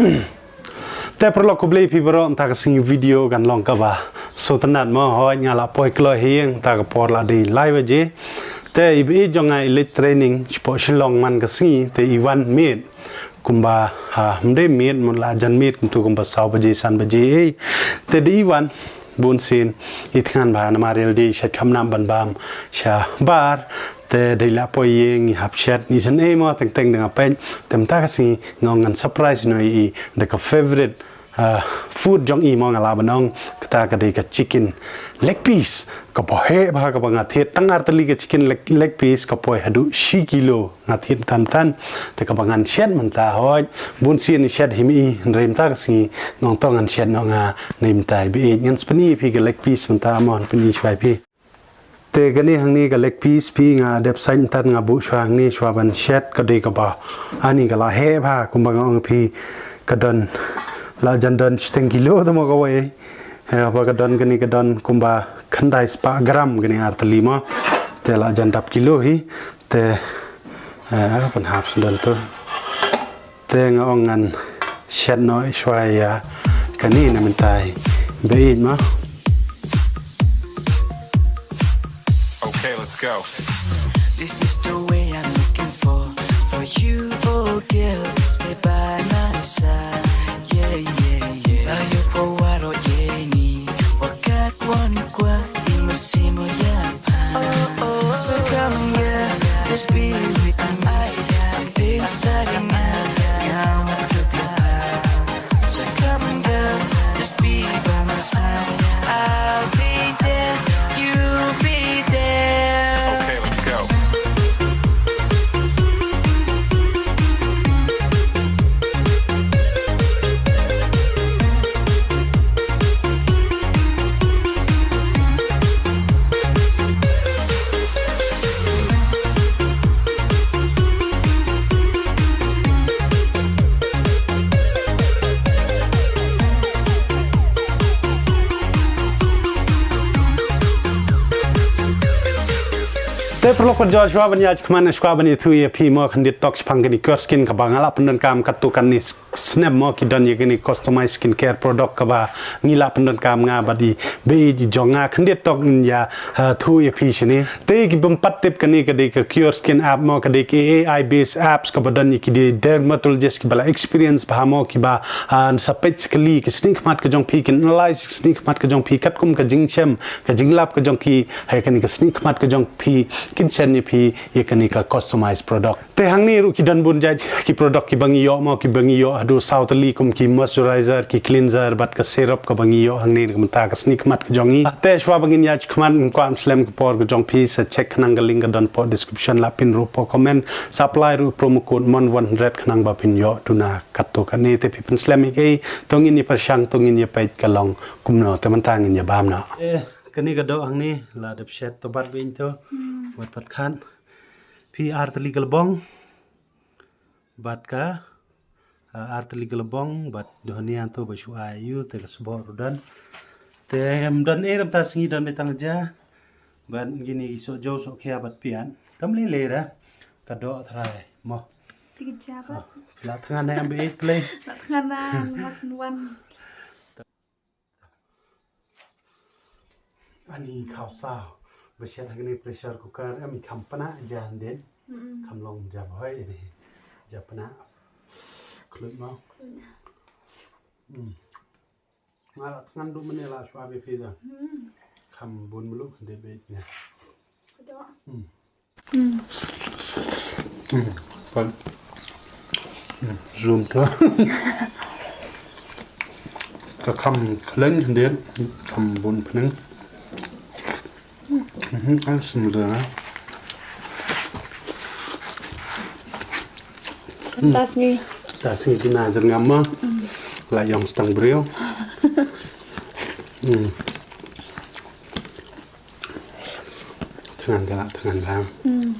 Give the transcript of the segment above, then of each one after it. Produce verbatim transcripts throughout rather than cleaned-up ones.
Te paralok, khublei phi baroh. Mynta ka sngi video kan long kaba sngewtynnat mo. Hooid, nga la poi kloi ha ïing mynta ka por la dei lai baje. Te i ba-ïeit jong nga i leit training shapoh Shillong man ka sngi, te i wan miet kumba, ha, ym dei miet, mut la jan miet kumto kumba saw baje san baje ei. Te dei i wan bunsien, i thngan bha namar i la dei shet kham nap ban bam shabar. Te dei la poi ïing, i hap shet, i shen ei mo, teng teng da nga peit. Te mynta ka sngi nga ong ngan surprise noh ïa i da ka favorite, ah, food jong i mo, nga lah ban ong, kata ka dei ka chicken leg piece. Kaba heh bha, kaba nga thied tang ar tylli ka chicken leg, leg piece, ka poi haduh shi kilo. Nga thied tan tan. Te kaba ngan shet mynta, hooid, bunsien i shet hi ma i, hynrei mynta ka sngi nga ong to ngan shet noh nga, ne mynta i ba-ïeit, ngan pyni ïa phi ka leg piece mynta mo, ngan pyni shuwa ïa phi. Te kane hangne ka leg piece phi, nga dep sait mynta, nga buh shuwa hangne shuwa ban shet. Ka dei kaba, ani, ka la heh bha, kumba nga ong ïa phi, ka don, la jan don shiteng kilo te mo kawei. Eh, ba ka don kane, ka don kumba khyndai spah gram kane ar tylli mo. Te la jan dap kilo hi. Te, eh, pynhap shen don tu. Te nga ong ngan shet noh shuwa ïa kane na mynta i ba-ïeit mo. Okay, let's go. This is the way I'm looking for, for you, oh girl, stay by my side. Yeah, yeah, yeah. Ba ïoh ko warok ïa ni, wa kat wan kwah, i musim ya. So come on, girl, just be with me. Things are getting out, now I feel goodbye. So come on, girl, just be by my side. I'll be there, you'll be there. Okay, let's go. Te paralok, pat jia shuwa ban ïaid khmat, shuwa ban ïathuh ïa phi mo, khyndiat tok shaphang kane ka Cureskin kaba nga la pyndonkam katto katne snem mo, ki don ïa kane ka customized skincare product kaba ngi la pyndonkam, nga bad i ba-ïeit jong nga. Khyndiat tok ngin ïa, ah, thuh ïa phi shane. Te ki bym pat tip, kane ka dei ka Cureskin app mo, ka dei ka A I based apps kaba don ïa ki dei dermatologist kiba la experience bha mo, kiba, ah, sa peit sa kali ka snieh khmat ka jong phi, kin analyze ka snieh khmat ka jong phi katkum ka jingshem, ka jinglap ka jong ki, ha kane ka snieh khmat ka jong phi, kin send ïa phi ïa kane ka customized product. Te hangne ruh ki don bun jait ki product kiba ngi ïoh mo, kiba ngi ïoh haduh saw tylli, kum ki moisturizer, ki cleanser bad ka syrup kaba ngi ïoh hangne na ka bynta ka snieh khmat ka jong ngi. Te shuwa ba ngin ïaid khmat, ngam kwah ban slem ka por ka jong phi, sa check khnang ka link ka don hapoh description, la pynrung hapoh comment, sa apply ruh promo code Mon one hundred khnang ba phin ïoh duna katto katne. Te phi pynslem ïa kaei, to ngin ïa pyrshang, to ngin ïa peit ka long kumno. Te mynta ngin ïa bam noh. Eh, kane ka doh hangne la dep shet, to bat beiñ to. Hmm. Wat pat khan. Phi ar tylli ka lbong. Bad ka, ah, ar tylli ka lbong, bad dhania to ba shu ai ïa u, te ka sboh ruh don. Te ym don ei, mynta sngi don beit tang ja. Bad kine ki sohjew sohkhia bad piat. Tam lei lei ra. Ka doh trai mo. Ti ka ja bad. Ah, la thngan na em beit play. La thngan na mas nuan. Ani khawsaw ba shet ha kane pressure cooker, em, i kham pynah ja hyndet. Mm. Kham long ja bhoi ni. Ja pynah. Khluit mo. Khluit. Mm. Nga la thngan duh mynne la shuwa beit phi da. Mm. Kham bun mluh khyndiat beit ne. Ka doh. Mm. Hmm. Hmm. Pan. Hmm. Zoom to. Ka kham khlaiñ khyndiat, kham bun pyneng. Hmm, ai sim da. Hmm. Ta sngi. Ta sngi dina jyrngam ma. Hmm. La ïong stang briew. Hmm. Thngan da la, thngan da. Hmm.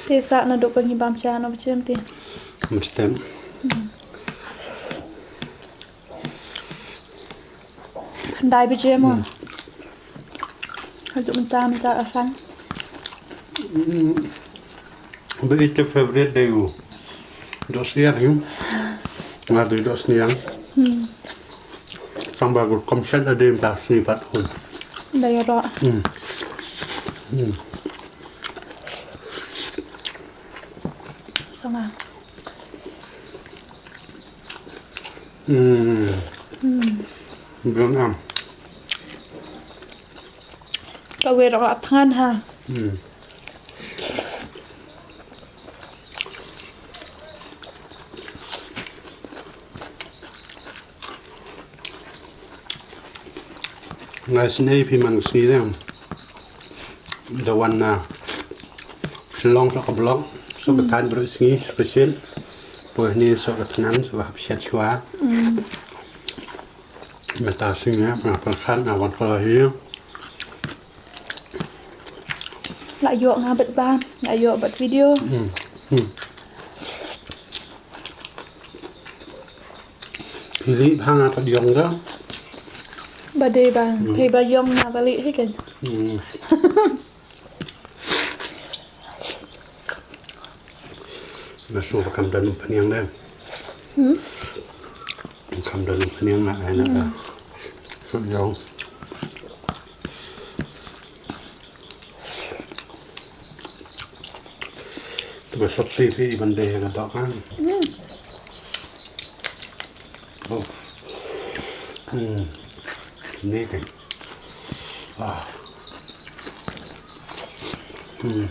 Te sa naduh ba ngi bam sha naduh ba jem te. Mesti. Hmm. Khyndai baje mo. Hmm. Haduh mynta, mynta ka san. Hmm. Ba ita favorite dei u. Doh sniang hi. Nga dei doh sniang. Hmm. Tang ba kum shet la dei mynta sngi pat hun. Da ïaroh. Hmm. Hmm. Sanga. Hmm. Hmm. Biang am. Ka wei rok la thngan ha. Hmm. Nga snei phi man sngi dem. Da wan na Shillong sa ka blog. Sa ka than bro sngi special. Poi ni sa ka tnan sa hap shet shwa. Mm. Mynta sngi nga pyrkhat nga wan ka la hi. La ïoh nga bad ba, la ïoh bad video. Hmm. Hmm. Phi lih bha nga pat ïong da. Ba dei ba, hmm, phi ba ïong nga ba lih hi kan. Hmm. Nga shu ba kam don u pynïang da. Hmm? Kam don u pynïang nga ai na da. Hmm. Shu ïong. Ba sop si phi ban dei ka dok kan. Hmm. Oh. Hmm. Ni kan. Ah. Hmm.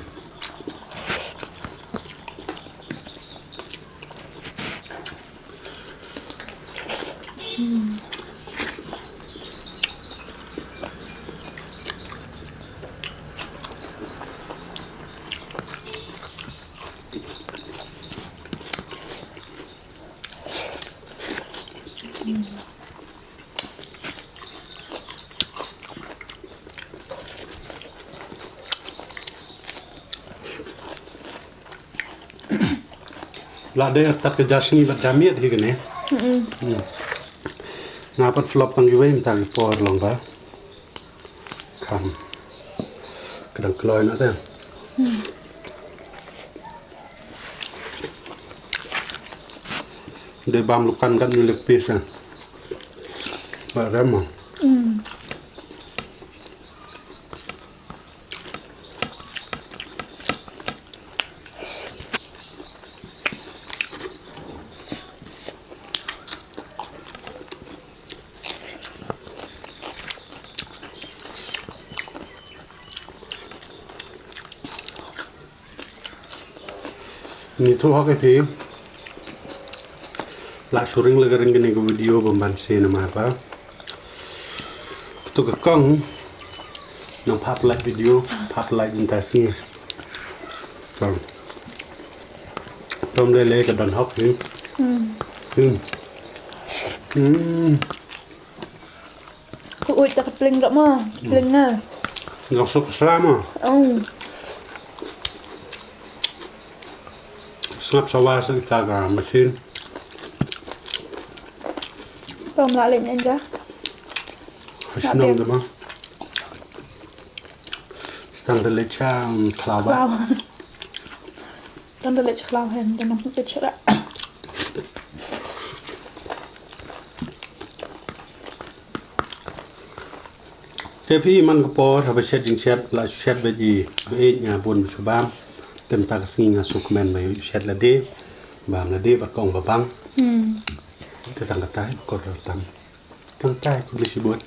La dei tat ka ja sngi bad ja miet hi kane. Mm-mm. Hmm. Nga pat flop tang kiwei mynta ki por long ba. Kam. Ka dang kloi na te. Hmm. Dei bam lukan kat ni leg piece eh. Ba rem mo. Hmm. Ngi thuh hok ïa phi. La shu ring la ka ring kane ka video bym ban sngewsih namar ba to ka kong nang pap like video, pap like mynta sngi. Kong. Tom lei lei ka don hok hi. Hmm. Hmm. Hmm. Ka uit ta ka pling rok mo, pling nga. Nga suk sa mo. Oh. Sngap sawa sa ita ka machine. Pom la leh nyan ja. Shnong de mo. Stang de leh cha, um, khlaw ba. Khlaw. Tang da leh khlaw hen, da nang pynpeit shara. Te phi man ka por haba shet jingshet la shet ba ji ba ej nga bun ba shu bam. Te mynta ka sngi nga shu kmen ba shet lade. Bam lade bad kong ba bang. Hmm. Te tang katai ba kor tam. Tang tai phi ba shi bun.